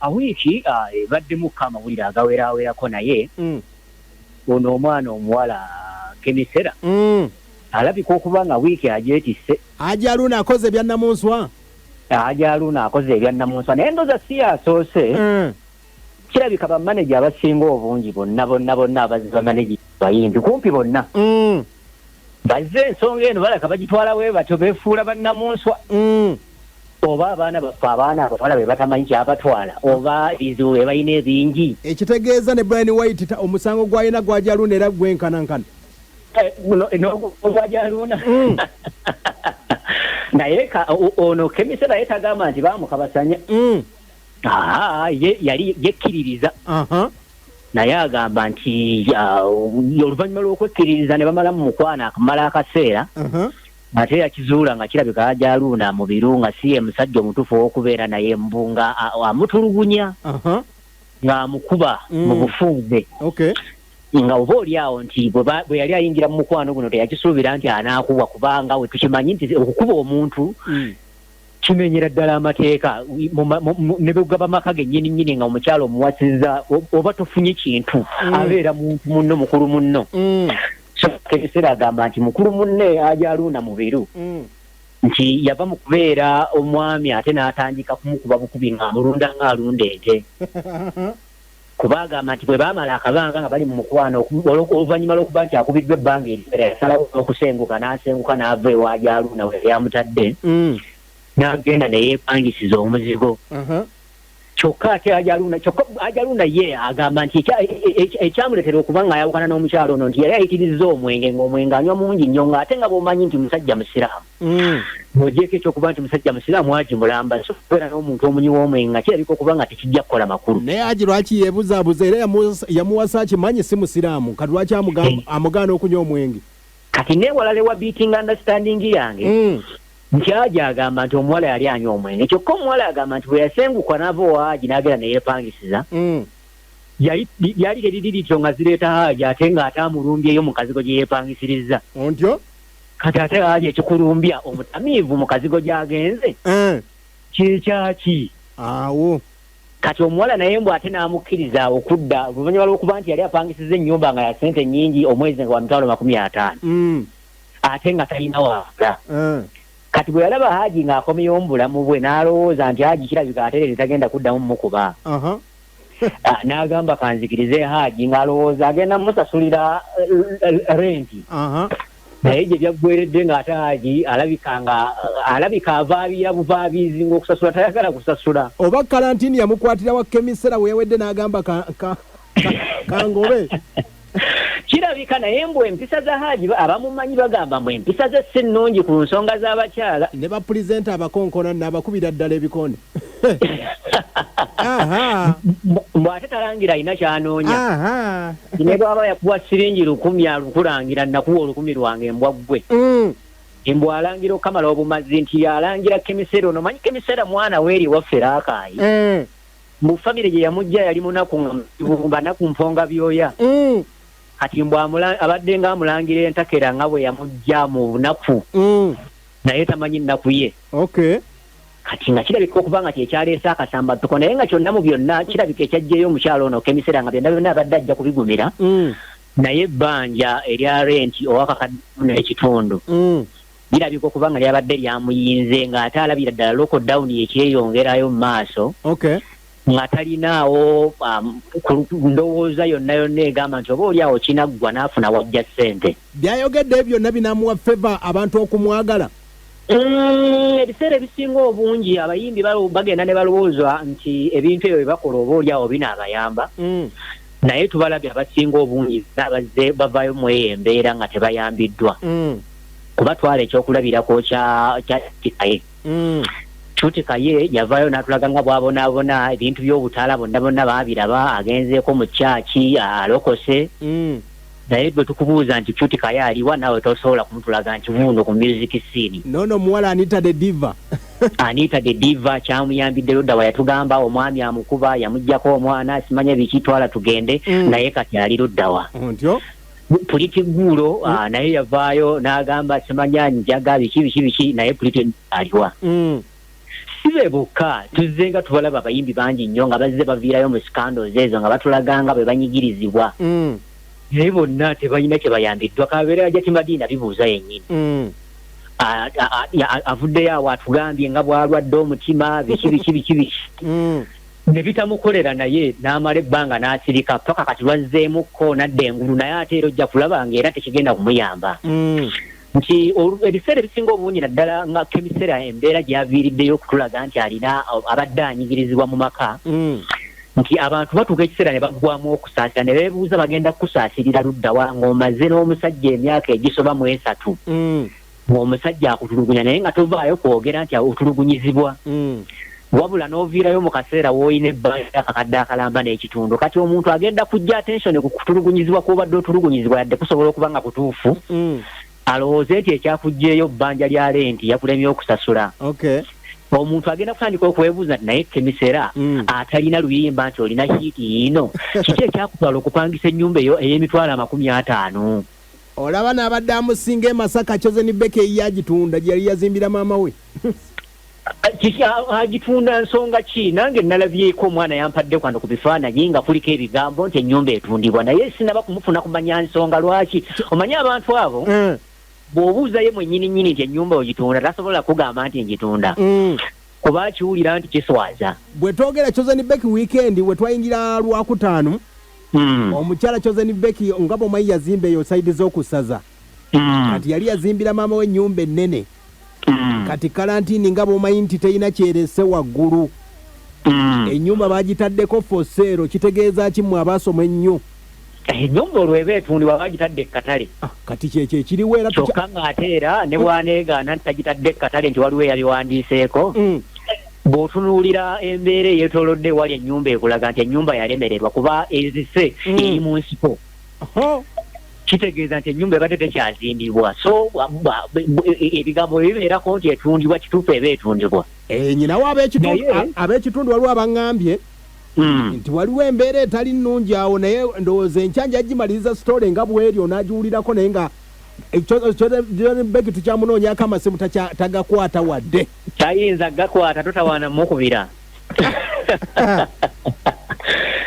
Wiiki ebaddemukko amawulire agawerawerako naye ono omwana omuwala Kemisera alabika okuba nga wiiki agyetisse. Haji Haruna akoze ebya Namunswa. Haji Haruna akoze ebya Namunswa naye ndoza si yasoose. Kirabika bamaneja abasinga obungi bonna bonna bonna abazze bamaneja bayimbi kumpi bonna bazze ensonga eno balaka bagitwala we batyo beefuula bannamunswa. Oba abaana baffe abaana abawala be batamanyi kyabatwala oba ebizibu be balina ebingi. Ekitegeeza ne Bryan White omusango gw'alina gwa Haruna era gwenkanankana. N'ogwa Haruna. Naye ono Kemise naye tagamba nti baamukabasanya. Ye yali yekkiririza. Naye agamba nti oluvannyuma lw'okwekkiririza ne bamala mu mukwano akamala akaseera, ate yakizuula nga kirabika Haji Haruna mubiru nga si ye musajja omutuufu ow'okubeera naye mbu nga amutulugunya ng'amukuba mu bufunze. Nga oba oli awo nti bwe yali ayingira mu mukwano guno teyakisuubira nti anaakubwa kubanga we tukimanyi nti okukuba omuntu kimenyera ddala amateeka ne bwe gaba maka gennyini nnyini nga omukyala omuwasizza oba tofunye kintu abeera muntu munno mukulu munno. So Kemisera agamba nti mukulu munne Haji Haruna Mubiru nti yava mu kubeera omwami ate n'atandika kumukuba bukubi ng'amulunda ng'alunda ente. Kuba agamba nti bwe baamala akabanga nga bali mu mukwano oluvannyuma lw'okuba nti akubiddwa ebbanga eriwera yasalawo n'okusenguka n'asenguka n'ava ewa Haji Haruna we yali amutadde n'agenda ne yeepangisiza omuzigo. Kyokka ate Haji Haruna kyokka Haji Haruna ye agamba nti ekyamuleetera okuba ng'ayawukana n'omukyala ono nti yali ayitirizza omwenge ng'omwenge anywa mungi nnyo ng'ate nga bw'omanyi nti musajja musiraamu. Ng'ogyeko ekyokuba nti musajja musiraamu Haji mulamba so okubeera n'omuntu omunywi w'omwenge nga kirabika okuba nga tekijja kukola makulu. Naye Haji lwaki yeebuzaabuza era yamuwasa akimanyi si musiraamu kati lwaki amugaana okunywa omwenge? Kati neewalala ewa beating understanding yange nti Haji agamba nti omuwala yali anywa omwenge kyokka omuwala agamba nti bwe yasenguka n'ava owa Haji n'agenda ne yeepangisiza yali lyali teriri lityo nga zireeta Haji ate ng'ate amulumbyeyo mu kazigo gye yeepangisirizza. Ontyo? Kati ate Haji ekikulumbya omutamiivu mu kazigo gy'agenze kyekyaki? Awo. Kati omuwala naye mbu ate n'amukkiriza okudda oluvannyuma lw'okuba nti yali apangisiza ennyumba nga ya ssente nnyingi omwezi nga wa 500,000 ate nga talina waakula. Kati bwe yalaba Haji ng'akomyewo mu bulamu bwe n'alowooza nti Haji kirabika atereere tagenda kuddamu mmukuba. N'agamba kanzikirize Haji ng'alowooza agenda mmusasulira renti. Naye gye byaggweredde ng'ate Haji alabika nga alabika avaabiira buvaabiizi ng'okusasula tayagala kusasula. Oba kalantini yamukwatira wa Kemisera we yawedde n'agamba kangobe. Kirabika naye mbu empisa za Haji abamumanyi bagamba mbu empisa ze si nnungi ku nsonga z'abakyala. Ne bapulizenta abakonkona n'abakubira ddala ebikonde. Mbu ate talangira alina ky'anoonya. Ne bw'aba yakuwa siringi 1,000 alukulangira nakuwa 1,000 lwange mbwa ggwe. Mbu alangira okukamala obumazi nti alangira Kemisera ono manyi Kemisera mwana weeri waffe Raakaayi. Mbu famire gye yamujja yali munaku nga banaku mponga byoya. Kati mbu abadde nga amulangira entakera nga bwe yamujja mu bunaku naye tamanyi nnaku ye. Kati nga kirabika okuba nga kyekyaleese akasambattuko naye nga kyonna mu byonna kirabika ekyaggyeyo omukyala ono Kemisera nga byonna byonna abadde ajja kubigumira naye ebbanja erya renti owakakadde n'ekitundu lirabika okuba nga lyabadde lyamuyinze ng'ate alabira ddala lockdown ekyeyongerayo mu maaso nga talinaawo ndowooza yonna yonna egamba nti oba oli awo kinaggwa n'afuna wajja ssente. Byayogedde ebyo byonna binamuwa feva abantu okumwagala. Ebiseera ebisinga obungi abayimbi bagenda ne balowooza nti ebintu ebyo bye bakola oba oli awo binaabayamba naye tubalabye abasinga obungi abazze bavaayo mu eyo embeera nga tebayambiddwa. Kuba twala ekyokulabirako kya Kaye. Tuti Kaye yavaayo n'atulaga nga bw'abonaabona ebintu by'obutaala bonna bonna baabiraba agenzeeko mu kyaki alokose. Naye bwe tukubuuza nti Cuti Kaye aliwa naawe tosobola kumutulaga nti wuuno ku music scene. Noono omuwala Anita the Diva. Anita the Diva kyamuyambidde ludda wa yatugamba omwami amukuba yamuggyako omwana simanya biki twala tugende naye kati ali ludda wa. Ontyo? Puliti Guulo naye yavaayo n'agamba simanya njaga biki biki biki naye Puliti aliwa. Si be bokka, tuzze nga tubalaba abayimbi bangi nnyo nga bazze baviirayo mu scandals ezo nga batulaga nga bwe banyigirizibwa. Naye bonna tebalina kye bayambiddwa. Kabeera Hajati Madina bibuuza yennyini. Avuddeyo awo atugambye nga bw'alwadde omutima, biki biki biki biki. Ne bitamukolera naye n'amala ebbanga n'asirika paka kati lwazzeemukko n'adda engulu, naye ate era ojja kulaba ng'era tekigenda kumuyamba. Nti ebiseera ebisinga obungi naddala nga Kemi Sera embeera gy'aviiriddeyo okutulaga nti alina abadde anyigirizibwa mu maka, nti abantu batuuka ekiseera ne baggwamu okusaasira ne beebuuza bagenda kusaasirira ludda wa ng'omaze n'omusajja emyaka egisoba mu 3. Ng'omusajja akutulugunya naye nga tovaayo kwogera nti otulugunyizibwa. Wabula n'oviirayo mu kaseera w'olina ebbanga akakadde akalamba n'ekitundu. Kati omuntu agenda kujja attention ku kutulugunyizibwa kw'obadde otulugunyizibwa yadde kusobola okuba nga kutuufu. Alowooze nti ekyakuggyeeyo bbanja lya renti yakulemye okusasula. Omuntu agenda kutandika okwebuuza nti naye Kemi Sera atalina luyimba nti olina hit yiino, kiki ekyakutwala okupangisa ennyumba eyo ey'emitwalo 50? Olaba n'abadde amusinga e Masaka Chosen Becky eyiye agitunda gye yali yazimbira maama we. Kiki agitunda nsonga ki? Nange nalabyeko omwana yampadde kwano ku bifaananyi nga kuliko ebigambo nti ennyumba etundibwa, naye sinaba kumufuna kumanya nsonga lwaki. Omanyi abantu abo bw'obuuza ye mwennyini nnyini nti ennyumba ogitunda tasobola kugamba nti ngitunda. Kuba akiwulira nti kiswaza. Bwe twogera Chosen Becky weekend we twayingira Lwakutaano, omukyala Chosen Becky nga bw'omanyi yazimba eyo sayidi z'okusaza. Kati yali yazimbira maama we ennyumba ennene. Kati kalantiini nga bw'omanyi nti terina kyerese waggulu. Ennyumba baagitaddeko for sale, kitegeeza ki mmwe abaasoma ennyo? Ennyumba olwo eba etundibwa bagitadde ekkatale. Kati kyekyo ekiriwo era kyokka ng'ate era ne bw'aneegaana nti tagitadde ekkatale nti waliwo eyabiwandiiseeko, bw'otunuulira embeera eyeetoolodde ewali ennyumba ekulaga nti ennyumba yalemererwa kuba ezise eri mu nsiko. Kitegeeza nti ennyumba ebadde tekyazimbibwa. So ebigambo bwe bibeerako nti etundibwa kituufu eba etundibwa. Nyina wo ab'ekitundu waliwo abaŋŋambye nti waliwo embeera etali nnungi awo, naye ndowooza enkya nja gimaliriza story nga bw'eri onaagiwulirako, naye nga Chosen Becky tukyamunoonyaako amasimu tagakwata wadde. Tayinza gakwata, totawaana mukubira.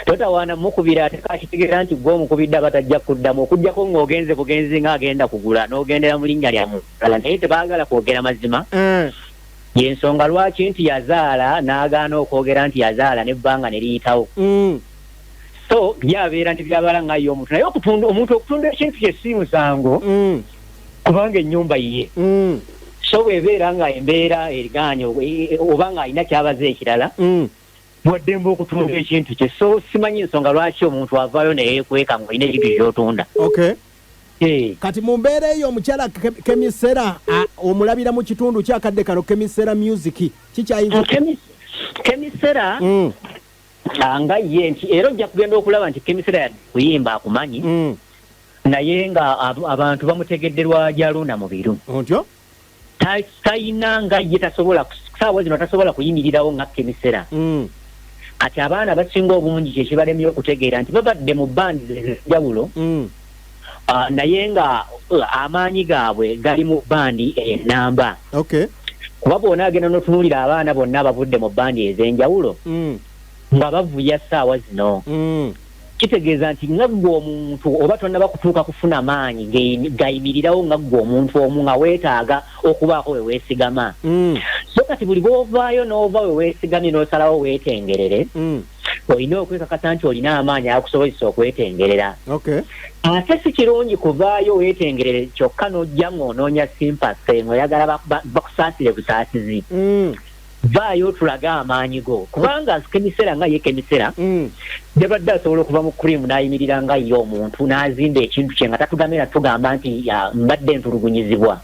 Totawaana mukubira ate kakitegeera nti gwe omukubidde aba tajja kuddamu okuggyako ng'ogenze bugenzi ng'agenda kugula n'ogendera mu linnya lya mulala, naye tebaagala kwogera mazima. Y'ensonga lwaki nti yazaala n'agaana okwogera nti yazaala n'ebbanga ne liyitawo. So byabeera nti byabala nga ye omuntu, naye omuntu okutunda ekintu kye si musango kubanga ennyumba ye. So bw'ebeera nga embeera eriganye oba ng'alina ky'abaze ekirala, waddembe okutunda ekintu kye. So simanyi nsonga lwaki omuntu avaayo ne yeekweka ng'olina ebintu by'otunda. Kati mu mbeera eyo omukyala Kemi Sera omulabira mu kitundu kyakadde kano Kemi Sera Music kikyayinza Kemi Sera nga ye nti era ojja kugenda okulaba nti Kemi Sera kuyimba akumanyi, naye nga abantu bamutegedde lwa Jaluna Mubiru. Otyo? Talina nga ye tasobola ssaawa zino tasobola kuyimirirawo nga Kemi Sera. Kati abaana abasinga obungi kye kibalemye okutegeera nti babadde mu bandi ez'enjawulo, naye nga amaanyi gaabwe gali mu bandi ennamba. Kuba bw'ona agenda n'otunuulira abaana bonna abavudde mu bandi ez'enjawulo nga bavuya ssaawa zino, kitegeeza nti nga ggwe omuntu oba tonnaba kutuuka kufuna maanyi gayimirirawo nga ggwe omuntu omu nga weetaaga okubaako we weesigama. So kati buli bw'ovaayo n'ova we weesigamye n'osalawo weetengerere, olina okwekakasa nti olina amaanyi agakusobozesa okwetengerera. Ate si kirungi kuvaayo weetengerere kyokka n'ojja ng'onoonya sympathy ng'oyagala bakusaasire busaasizi. Vaayo otulage amaanyi go, kubanga Kemi Sera nga ye Kemi Sera yabadde asobola okuva mu cream n'ayimirira nga ye omuntu n'azimba ekintu kye nga tatugamira tugamba nti mbadde ntulugunyizibwa.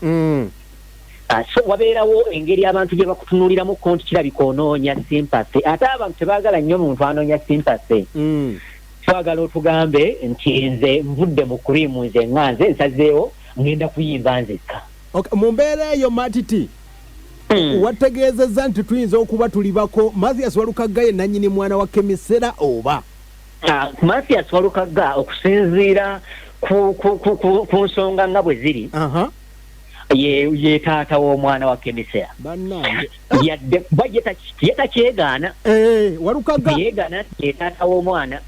So wabeerawo engeri abantu gye bakutunuuliramu ko nti kirabika onoonya sympathy, ate abantu tebaagala nnyo muntu anoonya sympathy. Twagala otugambe nti nze nvudde mu cream, nze nga nze nsazeewo ngenda kuyimba nzekka. Mu mbeera eyo Matiti, wategeezezza nti tuyinza okuba tulibako Mathias Walukagga ye nannyini mwana wa Kemi Sera oba? Mathias Walukagga okusinziira ku nsonga nga bwe ziri, Ye taata w'omwana wa Kemisera. Bannange. Yadde kuba ye takyegaana. Walukaga. Yeegaana nti ye taata w'omwana.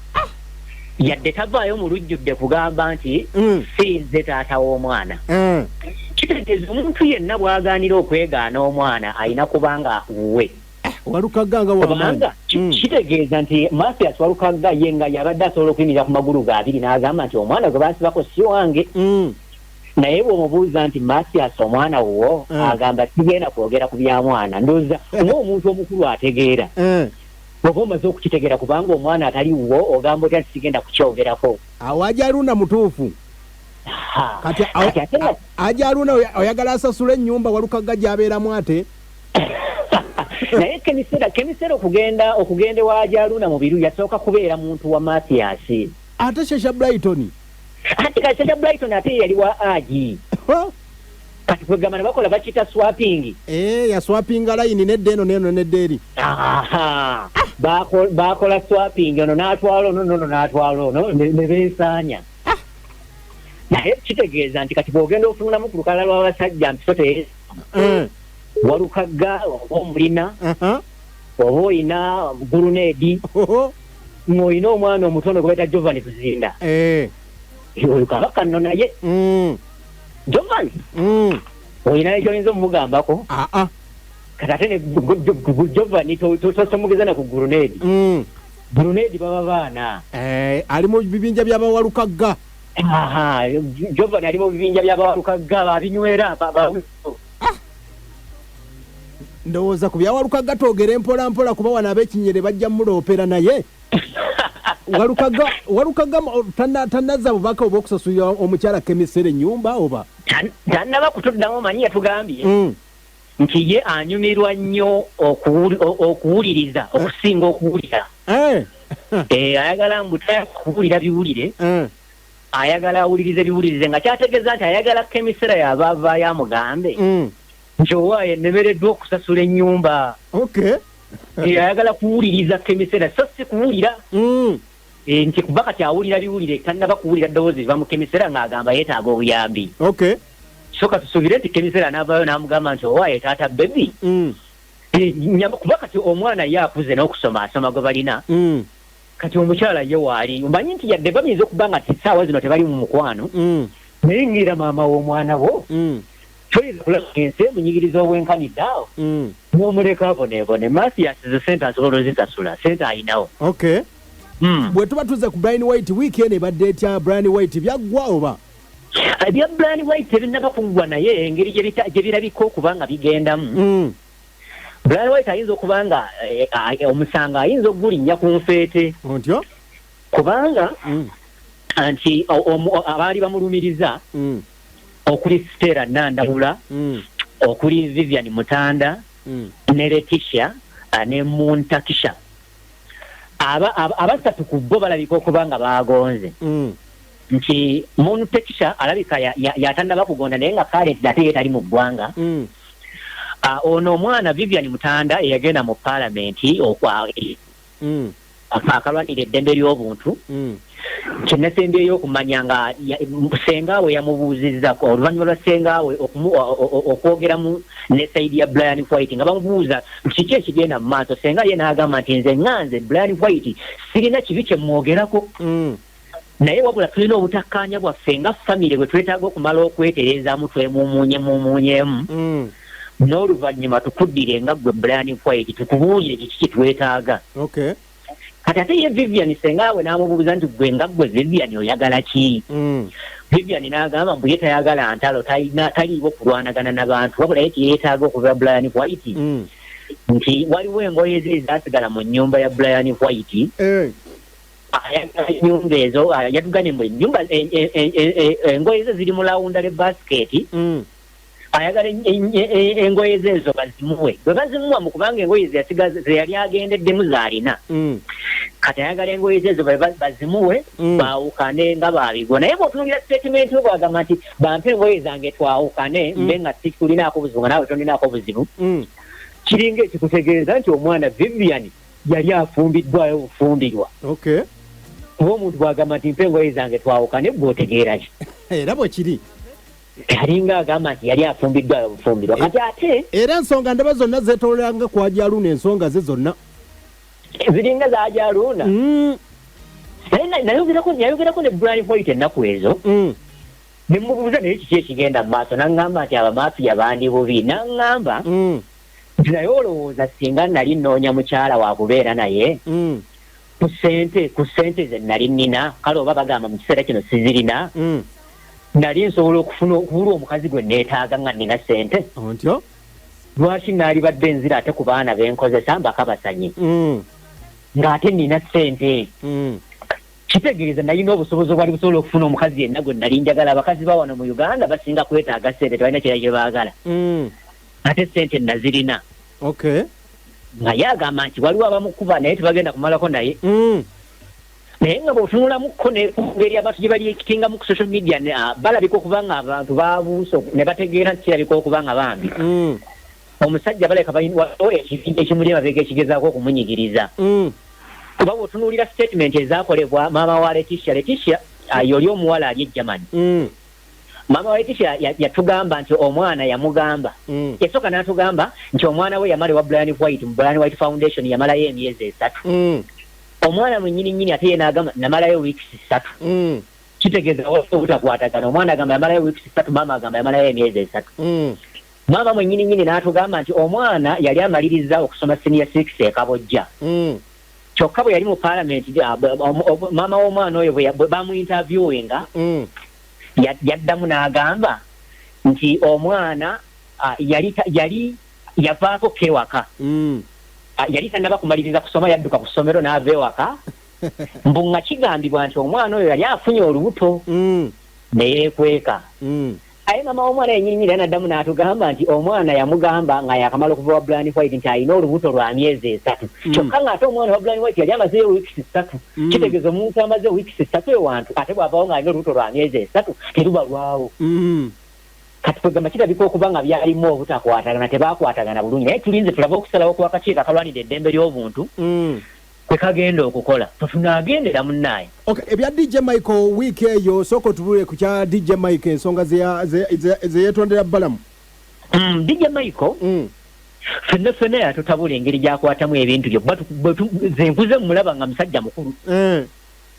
Yadde tavaayo mu lujjudde kugamba nti si nze taata w'omwana. Kitegeeza omuntu yenna bw'agaanira okwegaana omwana alina kubanga wuwe. Walukaga nga w'amaanyi. Kubanga kitegeeza nti Mathias Walukaga ye nga yabadde asobola okuyimirira ku magulu ge abiri n'agamba nti omwana gwe bansibako si wange. Naye bw'omubuuza nti Mathias omwana wuwo, agamba sigenda kwogera ku bya mwana. Ndowooza ng'omuntu omukulu ategeera. Oba omaze okukitegeera kubanga omwana atali wuwo ogamba otya nti sigenda kukyogerako. Awo Ajaruna mutuufu. Kati Ajaruna oyagala asasule ennyumba Walukaga gy'abeeramu ate? Naye Kemisera okugenda ewa Ajaruna mu biru yasooka kubeera muntu wa Mathias. Ate Shesha Brighton. Ate kati Shesha Brighton ate yali wa Aji. Kati kwegamba ne bakola bakiyita swapping. Ya swappinga line nedda eno n'eno nedda eri. Bakola swapping ono n'atwala ono n'ono n'atwala ono ne beesaanya. Naye kitegeeza nti kati bw'ogenda otunulamu ku lukalala lw'abasajja mpiso Walukaga oba omulina, oba olina Guluneedi, ng'olina omwana omutono gwe bayita Giovanni Tuzinda. Oyo kabaka nno naye. Giovanni? Olina ekyoyinza omugambako? Kati ate ne Giovanni tomugeza na ku Guluneedi. Guluneedi baba baana. Ali mu bibinja by'Abawalukaga. Giovanni ali mu bibinja by'Abawalukaga, babinywera, Ndowooza ku byawalukaga twogere mpola mpola kuba wano ab'ekinyere bajja muloopera naye. Walukaga tannazza bubaka oba okusasulira omukyala Kemisera ennyumba oba? Tannaba kutuddamu, omanyi yatugambye nti ye anyumirwa nnyo okuwuliriza okusinga okuwulira. Ayagala mbu kuwulira biwulire. Ayagala awulirize biwulirize nga kyategeeza nti ayagala Kemisera y'aba avaayo amugambe. Nti owaaye nnemereddwa okusasula ennyumba. Ayagala kuwuliriza Kemisera so si kuwulira. Nti kuba kati awulira biwulire tannaba kuwulira ddoboozi liva mu Kemisera ng'agamba yeetaaga obuyambi. So katusuubire nti Kemisera anaavaayo n'amugamba nti owaaye taata baby. Kuba kati omwana ye akuze n'okusoma asoma gwe balina. Kati omukyala ye waali. Omanyi nti yadde bayinza okuba nga ssaawa zino tebali mu mukwano. Naye ng'era maama w'omwana wo. Toyinza kulaba ensi emunyigiriza obwenkanidde awo. N'omuleka aboneebone. Mathias ze ssente asobola ozisasula. Ssente alinawo. Bwe tuba tuzze ku Brian White, wiiki eno ebadde etya? Brian White byaggwa oba? Ebya Brian White tebinnaba kuggwa naye engeri gye birabika okuba nga bigendamu. Brian White ayinza okuba nga omusango ayinza okugulinnya ku nfeete. Otyo? Kubanga nti abaali bamulumiriza okuli Stella Nandawula, okuli Vivian Mutanda, ne Letitia ne Muntakisha. Abasatu ku bo balabika okuba nga baagonze. Nti Muntakisha alabika yatannaba kugonda naye nga kale ate ye tali mu ggwanga. Ono omwana Vivian Mutanda eyagenda mu paalamenti akalwanira eddembe ly'obuntu. Kye nasembyeyo okumanya nga ssenga we yamubuuzizza oluvannyuma lwa ssenga we okwogeramu ne sayidi ya Brian White nga bamubuuza kiki ekigenda mu maaso, ssenga ye n'agamba nti nze ŋŋanze Brian White sirina kibi kye mmwogerako. Naye wabula tulina obutakkaanya bwaffe nga famire bwe twetaaga okumala okwetereezaamu twemuumuunyemuumuunyeemu. N'oluvannyuma tukuddire nga ggwe Brian White tukubuulire kiki kye twetaaga. Kati ate ye Vivian ssenga we n'amubuuza nti ggwe nga ggwe Vivian oyagala ki? Vivian n'agamba mbu ye tayagala ntalo, taliiwo kulwanagana na bantu, wabula ye kye yeetaaga okuva Brian White nti waliwo engoye ze ezaasigala mu nnyumba ya Brian White. Ayagala ennyumba ezo, yatugambye mbu ennyumba, engoye ze ziri mu laundry basket. Ayagala engoye ze ezo bazimuwe. Bwe bazimuwa mu kubanga engoye ze yasigaza, ze yali agendeddemu z'alina. Kati ayagala engoye ze ezo bazimuwe, baawukane nga baabigwa. Naye bw'otunuulira statement we bw'agamba nti bampe engoye zange twawukane, mbe nga sikulinaako buzibu nga naawe tolinaako buzibu. Kiringa ekikutegeeza nti omwana Vivian yali afumbiddwayo bufumbirwa. Kuba omuntu bw'agamba nti mpe engoye zange twawukane, ggwe otegeera ki? Era bwe kiri. Alinga agamba nti yali afumbiddwa obufumbirwa. Kati ate era ensonga ndaba zonna zeetoololanga ku Ajaluuna, ensonga ze zonna ziringa za Ajaluuna. Naye nayogerako ne Brian White ennaku ezo, ne mubuuza naye kiki ekigenda mu maaso, n'aŋŋamba nti abamafiya bandi bubi, n'aŋŋamba nti naye olowooza singa nali nnoonya mukyala wakubeera naye ku ssente ze nali nnina, kale oba bagamba mu kiseera kino sizirina, nali nsobola okufuna okubulwa omukazi gwe neetaaga nga nnina ssente? Ontyo. Lwaki naalibadde nzira ate ku baana benkozesa mbakabasanye ng'ate nnina ssente? Kitegeeza nalina obusobozi obwali busobola okufuna omukazi yenna gwe nali njagala. Abakazi ba wano mu Uganda basinga kwetaaga ssente, tebalina kirala kye baagala, ate ssente nazirina. Nga ye agamba nti waliwo abamukuba naye tebagenda kumalako naye. Naye nga bw'otunulamukko ne ku ngeri abantu gye bali ekitingamu ku social media, balabika okuba nga abantu babuuse ne bategeera nti kirabika okuba nga bambi omusajja balabika waliwo ekibinja ekimuli emabega ekigezaako okumunyigiriza. Kuba bw'otunuulira statement ezaakolebwa maama wa Leticia, Leticia yoli omuwala ali e Germany, maama wa Leticia yatugamba nti omwana yamugamba, yasooka n'atugamba nti omwana we yamala ewa Brian White, mu Brian White Foundation yamalayo emyezi 3. Omwana mwennyini nnyini ate ye n'agamba namalayo weeks 3. Kitegeeza waliwo obutakwatagana. Omwana agamba yamalayo weeks 3, maama agamba yamalayo emyezi 3. Maama mwennyini nnyini n'atugamba nti omwana yali amaliriza okusoma senior six e Kabojja. Kyokka bwe yali mu paalamenti, maama w'omwana oyo bwe bamuinterviewinga, yaddamu n'agamba nti omwana yali yavaako kewaka. Yali tannaba kumaliriza kusoma, yadduka ku ssomero n'ava ewaka, mbu nga kigambibwa nti omwana oyo yali afunye olubuto ne yeekweka. Aye maama w'omwana yennyini era naddamu n'atugamba nti omwana yamugamba nga yakamala okuva wa Brian White nti alina olubuto lwa myezi 3. Kyokka ng'ate omwana wa Brian White yali amazeeyo weeks 3. Kitegeeza omuntu amaze weeks 3 ewantu, ate bw'avaawo ng'alina olubuto lwa myezi 3, teruba lwawo. Kati kwegamba kirabika okuba nga byalimu obutakwatagana, tebakwatagana bulungi. Naye tulinze tulabe okusalawo kw'akakiiko akalwanira eddembe ly'obuntu kwe kagenda okukola, totunaagendera munnaaye. Okay, ebya DJ Michael wiiki eyo, sooka otubule ku kya DJ Mike, ensonga ze yeetondera Balamu. DJ Michael, ffenna ffenna yatutabula engeri gy'akwatamu ebintu bye. Kuba nze nkuze mulaba nga musajja mukulu.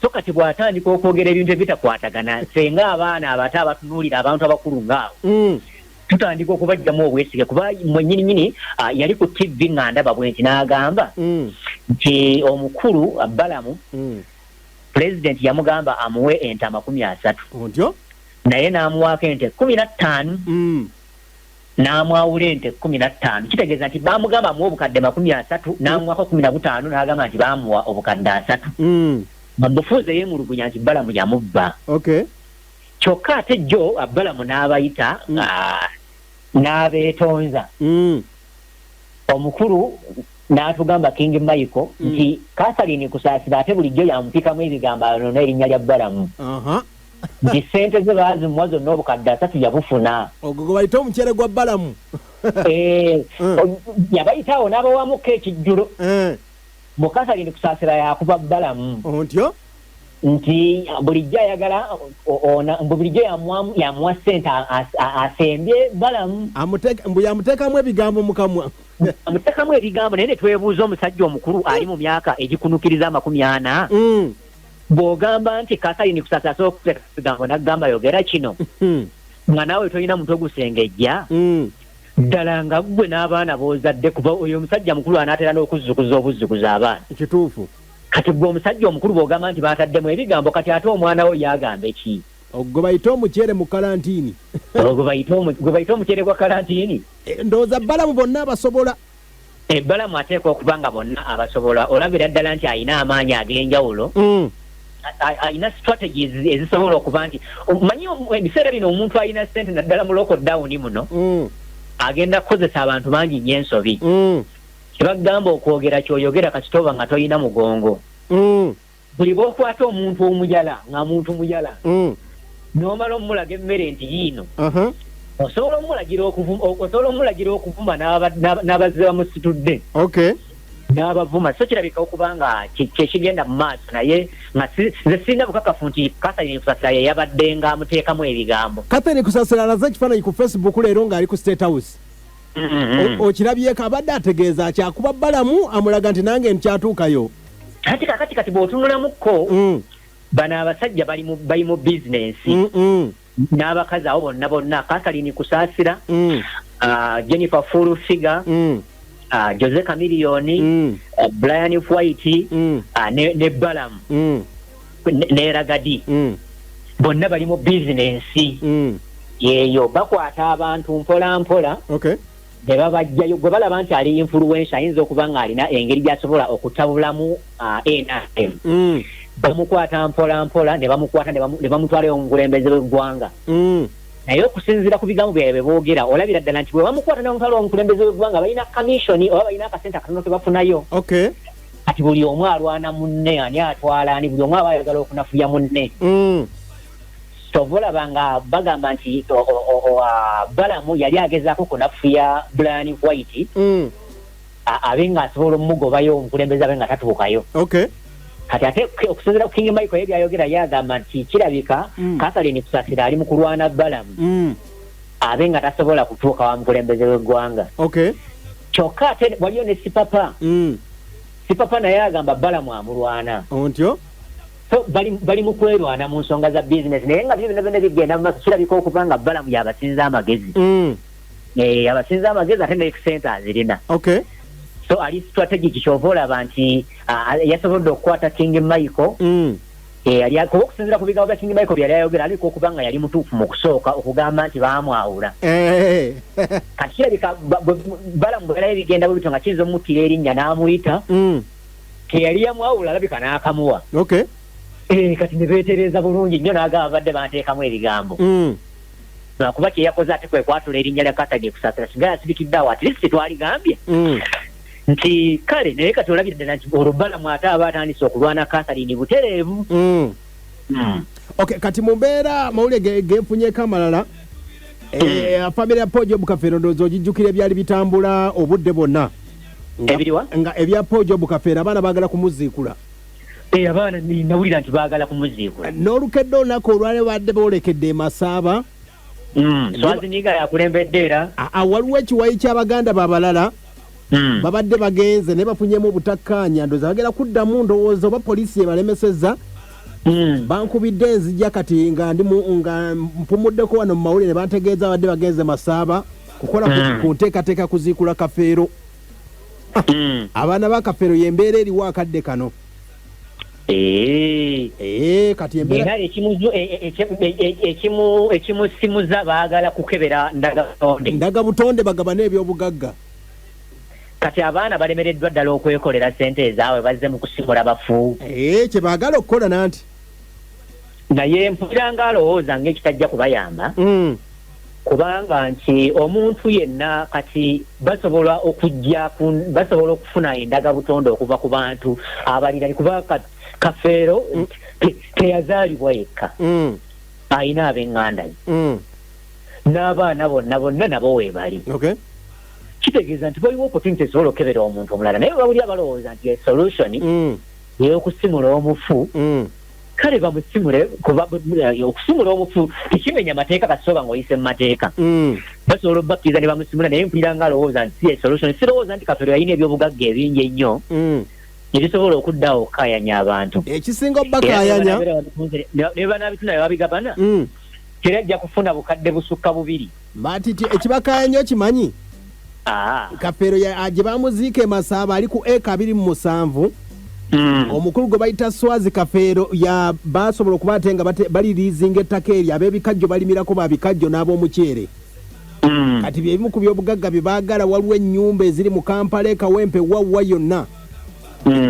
So kati bw'atandika okwogera ebintu ebitakwatagana, ffe ng'abaana abato abatunuulira abantu abakulu ng'abo, tutandika okubajjamu obwesige. Kuba mwennyini nyini yali ku TV nga ndaba bwe nti n'agamba nti omukulu Balamu, pulezidenti yamugamba amuwe ente 30. Ontyo. Naye n'amuwaako ente 15. N'amwawula ente 15. Kitegeeza nti baamugamba amuwe obukadde 30, n'amuwako 15, n'agamba nti baamuwa obukadde 30. Nga mubufuuze yeemulugunya nti Balamu yamubba. Kyokka ate jjo Balamu n'abayita, n'abeetonza. Omukulu n'atugamba, King Michael, nti Catherine Kusaasira ate bulijjo yamupikamu ebigambo anona erinnya lya Balamu, nti ssente ze baazimuwa zonna, obukadde 30 yabufuna. Ogwo gwe bayita omuceere gwa Balamu. Eh, yabayitaawo n'abawamuko ekijjulo. Mu Catherine Kusaasira yakuba Balamu Ontyo. nti bulijjo ayagala mbu bulijjo yamuwa ssente asembye Balamu. Mbu yamuteekamu ebigambo mu kamwa. Amuteekamu ebigambo. Naye ne twebuuza, omusajja omukulu ali mu myaka egikunukiriza 40, bw'ogamba nti Catherine Kusaasira asobola okuteeka ebigambo n'agamba yogera kino, nga naawe tolina mutwe gusengejja ddala nga ggwe n'abaana b'ozadde, kuba oyo omusajja mukulu anaatera n'okuzzukuza obuzzukuza abaana. Kituufu. Kati gwe omusajja omukulu bw'ogamba nti baataddemu ebigambo, kati ate omwana wo yagamba eki? Ogwo bayita omuceere mu kalantiini. Ogwo gwe bayita omuceere gwa kalantiini. Eh, ndowooza Balamu bonna abasobola. Balamu ateekwa okuba nga bonna abasobola. Olabira ddala nti alina amaanyi ag'enjawulo. Alina strategies ezisobola okuba nti manyi ebiseera bino omuntu alina ssente, naddala mu lockdown muno, agenda kukozesa abantu bangi nnyo ensobi. Kyebagamba okwogera kyoyogera kasita oba nga tolina mugongo. Buli bw'okwata omuntu omuyala nga muntu muyala, n'omala omulaga emmere nti yiino, osobola omulagira okuvuma n'abazze bamusitudde. N'abavuma. So kirabika okuba nga kyekigenda mu maaso, naye nga nze sirina bukakafu nti Catherine Kusasira ye yabadde nga amuteekamu ebigambo. Catherine Kusasira alaze ekifaananyi ku Facebook leero ng'ali ku State House. Okirabyeko? Abadde ategeeza kyakuba Balamu amulaga nti nange nkyatuukayo. Ati kakati kati bw'otunulamukko, bano abasajja bali mu bizinensi n'abakazi abo bonna bonna, Catherine Kusasira, Jennifer Full Figure, Jose Chameleone, Brian White, ne Balamu, ne Ragga Dee, bonna bali mu bizinensi yeeyo. Bakwata abantu mpola mpola ne babajjayo gwe balaba nti ali influencer, ayinza okuba nga alina engeri gy'asobola okutabulamu NRM. Bamukwata mpola mpola ne bamukwata ne bamutwalayo omukulembeze w'eggwanga. Naye okusinziira ku bigambo byabwe boogera, olabira ddala nti bwe bamukwata ne bamutwala omukulembeze w'eggwanga, balina commission oba balina akasente akatono ke bafunayo. Kati buli omu alwana munne, ani atwala ani, buli omu aba ayagala okunafuya munne. Tova olaba nga bagamba nti Balamu yali agezaako kunafuya Brian White, abe ng'asobola omugobayo omukulembeze abe nga tatuukayo. Kati ate okusinziira ku King Michael ye byayogera, ye agamba nti kirabika Catherine Kusasira ali mu kulwana Balamu abe nga tasobola kutuuka wa mukulembeze w'eggwanga. Kyokka ate waliyo ne Sipapa. Sipapa naye agamba Balamu amulwana. Ontyo. So bali mu kwerwana mu nsonga za bizinesi, naye nga byo byonna byonna bigenda mu maaso, kirabika okuba nga Balamu yabasinza amagezi. Abasinza amagezi, ate ne sente azirina. So ali strategic, kyova olaba nti yasobodde okukwata King Michael. Yali kuba okusinziira ku bigambo bya King Michael byali ayogera, alabika okuba nga yali mutuufu mu kusooka okugamba nti baamwawula. Kati kirabika Balamu bwe yalabye bigenda bwe bityo nga kiyinza omuttira erinnya n'amuyita, teyali yamwawula, alabika n'akamuwa. Kati ne beetereeza bulungi nnyo, n'agamba badde banteekamu ebigambo. Lwakuba kye yakoze ate kwe kwatula erinnya lya Catherine Kusasira, singa yasirikidde awo at least twaligambye nti kale. Naye kati olabira ddala nti olwo Balamu ate aba atandise okulwana Catherine butereevu. Okay, kati mu mbeera amawulire genfunyeko amalala, famire ya Paul Job Kafeero, ndowooza ogijjukira ebyali bitambula obudde bwonna. Ebiriwa? Nga ebya Paul Job Kafeero, abaana baagala kumuziikula. Abaana nawulira nti baagala kumuziikula. N'olukedde olunaku olwali badde boolekedde e Masaaba. Swaziniga yakulembedde era. Waliwo ekiwayi ky'abaganda babalala babadde bagenze naye bafunyemu obutakkaanya, ndowooza bagenda kuddamu, ndowooza oba poliisi yebalemesezza. Bankubidde enzija kati nga ndi nga mpumuddeko wano mu mawulire, ne bantegeeza babadde bagenze Masaaba kukola ku nteekateeka kuziikula Kafeero. Abaana ba Kafeero, y'embeera eriwo akadde kano. Kati embeera era ekimusimuza baagala kukebera ndagabutonde. Ndagabutonde bagabane ebyobugagga. Kati abaana balemereddwa ddala okwekolera sente ezaabwe, bazze mu kusimula bafu. Kye baagala okukola nanti. Naye mpulira nga alowooza ng'ekitajja kubayamba, kubanga nti omuntu yenna kati basobola okujja basobola okufuna endagabutonde okuva ku bantu abalira, kuba Kafeero teyazaalibwa yekka, alina ab'eŋŋanda ze n'abaana bonna bonna nabo weebali. Kitegeeza nti waliwo opportunity esobola okukebera omuntu omulala, naye bawulira balowooza nti solution ey'okusimula omufu. Kale bamusimule, kuba okusimula omufu tekimenya mateeka kasooba ng'oyise mu mateeka. Basobola obubakkiriza ne bamusimula, naye mpulira nga alowooza nti si solution. Sirowooza nti Kafeero yalina ebyobugagga ebingi ennyo ebisobola okuddawo okukaayanya abantu. Ekisinga obbakaayanya ne banaabitunda ne babigabana, teri ajja kufuna bukadde busukka bubiri. Matiti, ekibakaayanya okimanyi? Kafeero gye bamuziika e Masaaba ali ku eka 27. Omukulu gwe bayita Swazi Kafeero ya basobola okuba ate nga baliriizinga ettaka eryo, ab'ebikajjo balimirako, ba bikajjo n'ab'omuceere. Kati byebimu ku byobugagga bye baagala. Waliwo ennyumba eziri mu Kampala, e Kawempe, wawwa yonna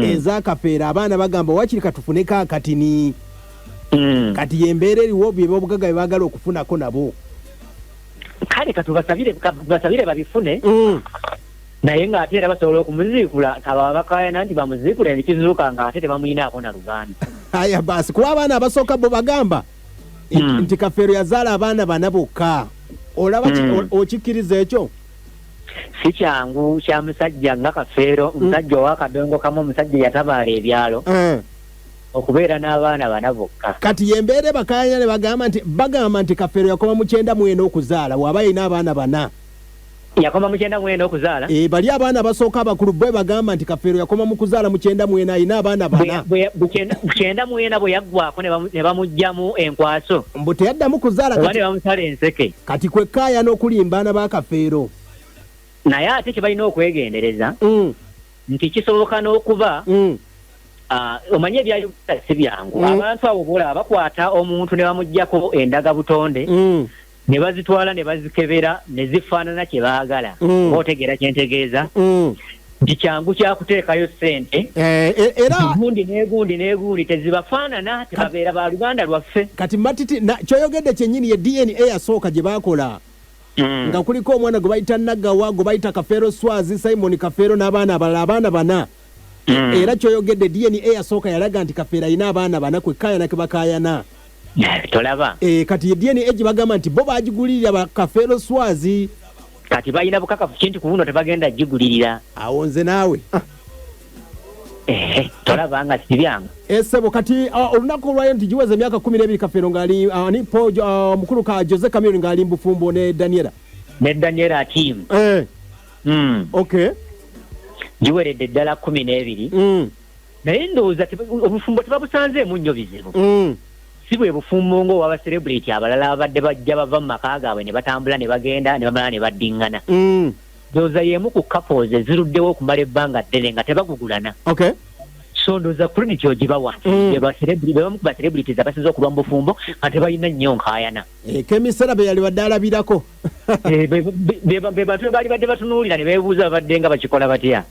eza Kafeero. Abaana bagamba wakiri katufuneko akatini. Kati yembeera eriwo, byebyobugagga bye baagala okufunako nabo. Kale katubasabire basabire babifune, naye ng'ate era basobola okumuziikula, abo abakaayana nti bamuziikule nekizuuka ng'ate tebamuyinaako na luganda. Aya baasi, kuba abaana abasooka bo bagamba nti Kafeero yazaala abaana bana bokka. Olaba okikkiriza ekyo? Si kyangu kya musajja nga Kafeero, omusajja ow'akadongo kamu, omusajja yatabaala ebyalo, okubeera n'abaana bana bokka. Kati yembeera ebakayanya ne bagamba nti Kafeero yakoma mu 94 okuzaala, bw'aba yalina abaana bana. Yakoma mu 94 okuzaala? E, bali abaana abasooka abakulu bwe bagamba nti Kafeero yakoma mu kuzaala mu 94, alina abaana bana. 94 bwe yaggwako ne bamuggyamu enkwaso. Mbu teyaddamu kuzaala. Oba ne bamusala enseke. Kati kwekkaaya n'okulimba ba Kafeero. Naye ate kye balina okwegendereza nti kisoboka n'okuba omanyi ebya Uganda si byangu. Abantu abo bolaba bakwata omuntu ne bamuggyako endaga butonde ne bazitwala ne bazikebera ne zifaanana kye baagala. Oba otegeera kyentegeeza nti kyangu kyakuteekayo ssente. Eh, era gundi negundi negundi tezibafaanana, tebabeera ba luganda lwaffe. Kati matiti kyoyogedde kyennyini ye DNA yasooka gye baakola nga kuliko omwana gwe bayita Nagawa, gwe bayita Kafeero Swazi, Simon Kafeero n'abaana abalala, abaana bana. Era kyoyogedde, DNA yasooka yalaga nti Kafeero alina abaana bana, kwekkaayana ke bakaayana. Tolaba? E, kati ye DNA gye bagamba nti bo bagigulirira ba Kafeero Swazi. Kati balina bukakafu ki nti ku buno tebagenda gigulirira? Awo nze naawe. Ehe, tolaba nga si byangu? Esebo, kati olunaku olwayo nti giweza emyaka 12 Kafeero ng'ali ani po mukulu ka Jose Chameleone ng'ali mu bufumbo ne Daniela. Ne Daniela Atim. Giweredde ddala 12. Naye ndowooza obufumbo tebabusanzeemu nnyo bizibu. Si bwe bufumbo ng'obwa celebrity abalala abadde bajja bava mu maka gaabwe ne batambula ne bagenda ne bamala ne baddiŋŋana. Ndowooza y'emu ku couples eziruddewo okumala ebbanga ddene nga tebagugulana. So ndowooza credit ogibawa nti be bamu ku ba celebrities abasinze okulwa mu bufumbo nga tebalina nnyo nkaayana. E, kemisera be yali badde alabirako. Eh, be bantu be baali badde batunuulira ne beebuuza babadde nga bakikola batya.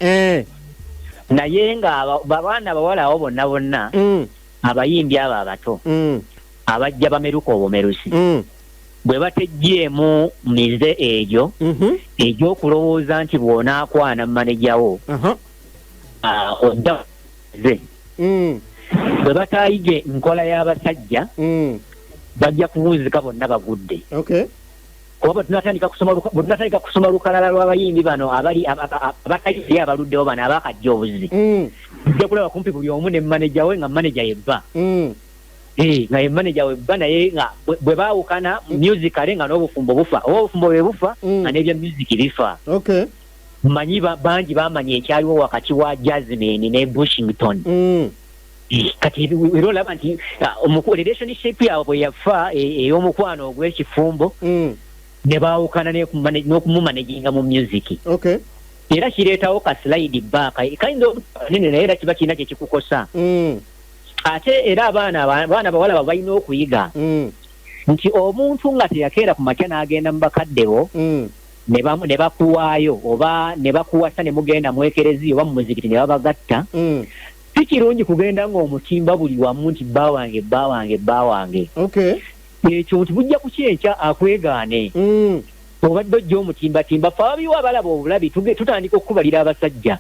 Naye nga abaana abawala abo bonna bonna, abayimbi abo abato abajja bameruka obumerusi, bwe bateggyeemu mize egyo egy'okulowooza nti bw'onaakwana manejawo ojja ze, bwe bataayige nkola y'abasajja, bajja kuwunzika bonna bagudde. Kuba bwe tunatandika kusoma lukalala lw'abayimbi bano abali abatayiri abaluddewo bano abakajja obuzi, tujja kulaba kumpi buli omu ne maneja we, nga maneja yebba. Eh, nga ye maneja webba, naye nga bwe baawukana musically nga n'obufumbo bufa, oba obufumbo bwe bufa nga n'ebya music bifa. Manyi bangi bamanya ekyaliwo wakati wa Jasmine ne Bushington. Eh, kati era olaba nti relationship yaabwe bwe yafa ey'omukwano ogw'ekifumbo, ne baawukana n'okumumanaginga mu music. Era kireetawo ka slide back kayinza obutanene, naye era kiba kirina kye kikukosa. Ate era abaana bawala ba balina okuyiga nti omuntu nga teyakeera ku makya n'agenda mu bakadde bo ne bakuwaayo oba ne bakuwasa ne mugenda mu ekereziya oba mu muzikiti ne babagatta, si kirungi kugenda ng'omutimba buli wamu nti bba wange, bba wange, bba wange. Ekyo nti bujja kukyenkya akwegaane. Obadde ojja omutimbatimba, fe ababiwo abalaba obulabi tutandika okukubalira abasajja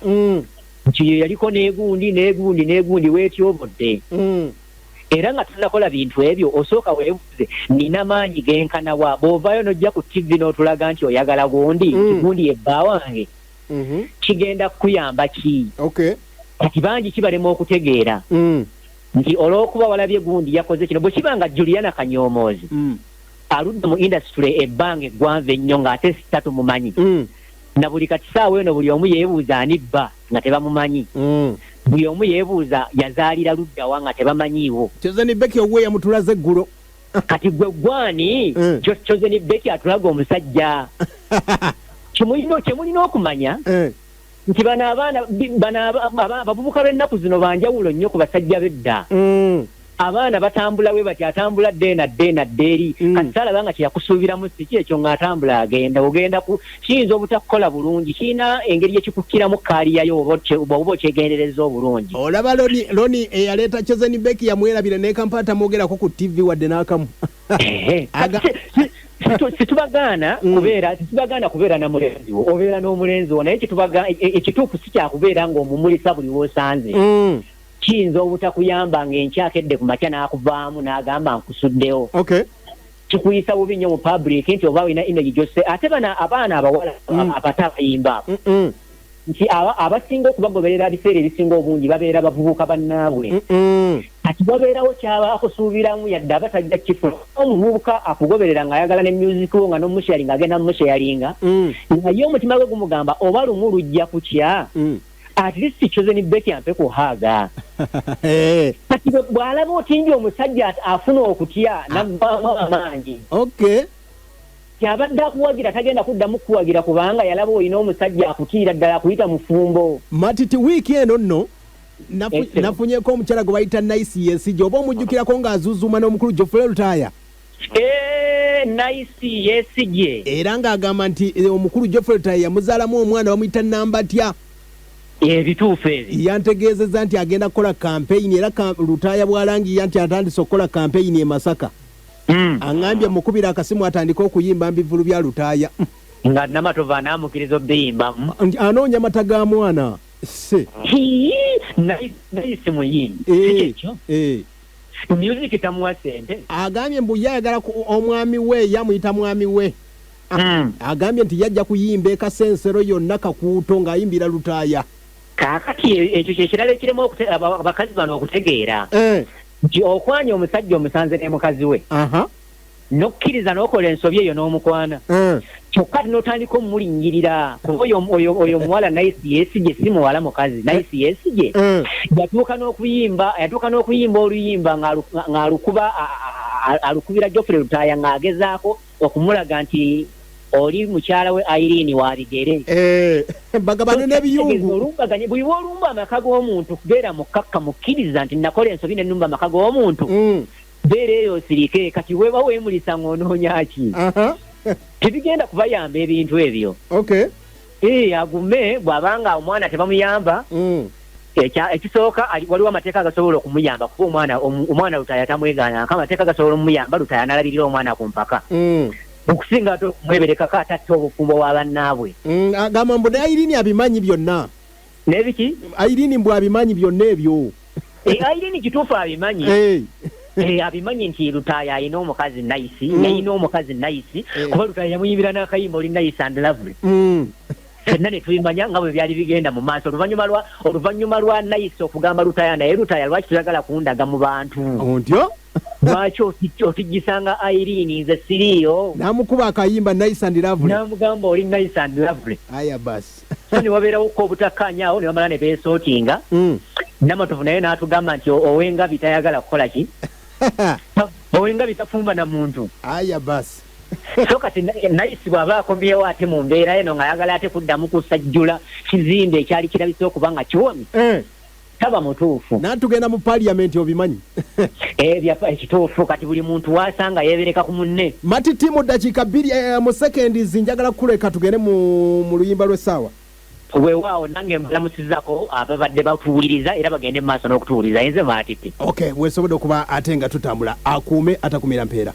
nti ye yaliko n'egundi n'egundi n'egundi, weetyobodde. Era nga tunakola bintu ebyo, osooka weebuuze, nina maanyi genkanawa? Bw'ovaayo n'ojja ku TV n'otulaga nti oyagala gundi, nti gundi ye bba wange, kigenda kukuyamba ki? Kati bangi kibalema okutegeera nti olw'okuba walabye gundi yakoze kino, bwe kiba nga Juliana Kanyoomoozi aludde mu industry ebbanga eggwanvu ennyo ng'ate sita tumumanyi, na buli kati saawa eno buli omu yeebuuza ani bba nga tebamumanyi, buli omu yeebuuza yazaalira luddawa nga tebamanyiiwo. Chosen Becky owuwe yamutulaze eggulo. Kati gwe gwani? Chosen Becky atulaga omusajja. Kyemulina okumanya nti bano abaana bano abavubuka b'ennaku zino banjawulo nnyo ku basajja b'edda. Abaana batambula bwe bati, atambula dde na dde na dde eri. Kati saalaba nga kyeyakusuubiramu si ki ekyo, ng'atambula agenda ogenda ku kiyinza obutakukola bulungi, kirina engeri gyekikukkiramu kaaliyayo oba okyegendereza obulungi. Olaba Loni eyaleeta Chosen Becky yamwerabira ne Kampala, tamwogerako ku TV wadde n'akamu. Ehe. Situbagaana kubeera, situbagaana kubeera na mulenzi wo, obeera n'omulenzi wo, naye ekituufu si kyakubeera ng'omumulisa buli w'osanze. Kiyinza obutakuyamba ng'enkya akedde ku makya n'akuvaamu n'agamba nkusuddewo. Kikuyisa bubi nnyo mu public nti oba olina image gyose, ate bano abaana abawala abato abayimba abo, nti abasinga okubagoberera biseera ebisinga obungi babeera bavubuka bannaabwe. Kati wabeerawo kyaba akusuubiramu, yadde aba tajja kifuna. Omuvubuka akugoberera ng'ayagala ne music wo, nga n'omusharinga, agenda mumusharinga, naye omutima gwe gumugamba oba lumu lujja kukya, at least Chosen Becky ampe ku hug. Kati bw'alaba otingi omusajja afuna okutya, naggwamu amaanyi. Kyabadde akuwagira tagenda kuddamu kuwagira, kubanga yalaba olina omusajja akutiira ddala, akuyita mufumbo. Matiti, wiiki eno nno nafunyeko omukyala gwe bayita Nice Yesigye, oba omujjukirako ng'azuzuuma n'omukulu Geoffrey Lutaaya. Nice Yesigye. Era ng'agamba nti omukulu Geoffrey Lutaaya yamuzaalamu omwana bamuyita Nambatya. Ebituufu ebyo. Yantegeezezza nti agenda kukola kampeyini, era Lutaaya bw'alangiya nti atandise okukola kampeyini e Masaka, aŋŋambye mukubira akasimu atandike okuyimba mbivulu bya Lutaaya. Nga Namatovu anaamukiriza obiyimbamu? Nti anoonya mata ga mwana se. Nice muyimbi, sikyekyo? Music tamuwa sente. Agambye mbu ye ayagala omwami we, yamuyita mwami we. Agambye nti yajja kuyimba ekasensero yonna Kakuuto ng'ayimbira Lutaaya. Kaakati ekyo kyekirala ekiremu abakazi bano okutegeera, nti okwanya omusajja omusanze ne mukazi we, n'okkiriza n'okola ensobi eyo n'omukwana, kyokka ate n'otandika omulinnyirira, kuba oyo omuwala Nice Yesigye si muwala, mukazi. Nice Yesigye yatuuka n'okuyimba oluyimba ng'alukuba alukubira Geoffrey Lutaaya, ng'agezaako okumulaga nti oli mukyala we Irene wa bigere. Bagabane n'ebiyungu. Olumbaganye buli lw'olumba amaka g'omuntu, beera mukkakka, mukkiriza nti nakola ensobi ne nnumba amaka g'omuntu. Beera eyo osirike. Kati weeba weemulisa ng'onoonya ki? Tebigenda kubayamba ebintu ebyo. Agume, bw'abanga omwana tebamuyamba, ekisooka waliwo amateeka agasobola okumuyamba, kuba omwana Lutaaya tamwegaana, amateeka gasobola omuyamba, Lutaaya n'alabirira omwana ku mpaka, okusinga ate okumweberekako ate atte obufumbo bwa bannaabwe. Agamba mbu ne Irene abimanyi byonna. N'ebiki? Irene mbu abimanyi byonna ebyo. Irene kituufu abimanyi. Abimanyi nti Lutaaya alina omukazi Nice, yalina omukazi Nice, kuba Lutaaya yamuyimbira n'akayimba, "Oli nice and lovely." Ffenna ne tubimanya nga bwe byali bigenda mu maaso. Oluvannyuma lwa Nice okugamba Lutaaya, "Naye Lutaaya, lwaki toyagala kundaga mu bantu?" Ontyo. "Lwaki otijjisanga Irene, nze siriiyo?" N'amukuba akayimba "Nice and Lovely". N'amugamba, "Oli nice and lovely." Aya basi. So ne wabeerawoko obutakkaanya awo, ne bamala ne beesootinga. Namatovu naye n'atugamba nti owengabi tayagala kukola ki, owengabi tafumba na muntu. Aya basi. So kati Nice bw'aba akomyewo ate mu mbeera eno ng'ayagala ate kuddamu kusajjula kizimbe ekyali kirabise okuba nga kiwomye, taba mutuufu. Natugenda mu parliament, obimanyi. Ebyafa ekituufu, kati buli muntu wasanga yeebereka ku munne. Matiti, mu ddakiika 2, mu seconds, njagala kukuleka tugende mu luyimba lw'essaawa. Weewaawo, nange mbalamusizako ababadde batuwuliriza, era bagende mu maaso n'okutuwuliriza. Nze Maatiti. Okay, wesobodde okuba ate nga tutambula. Akuume atakumira mpeera.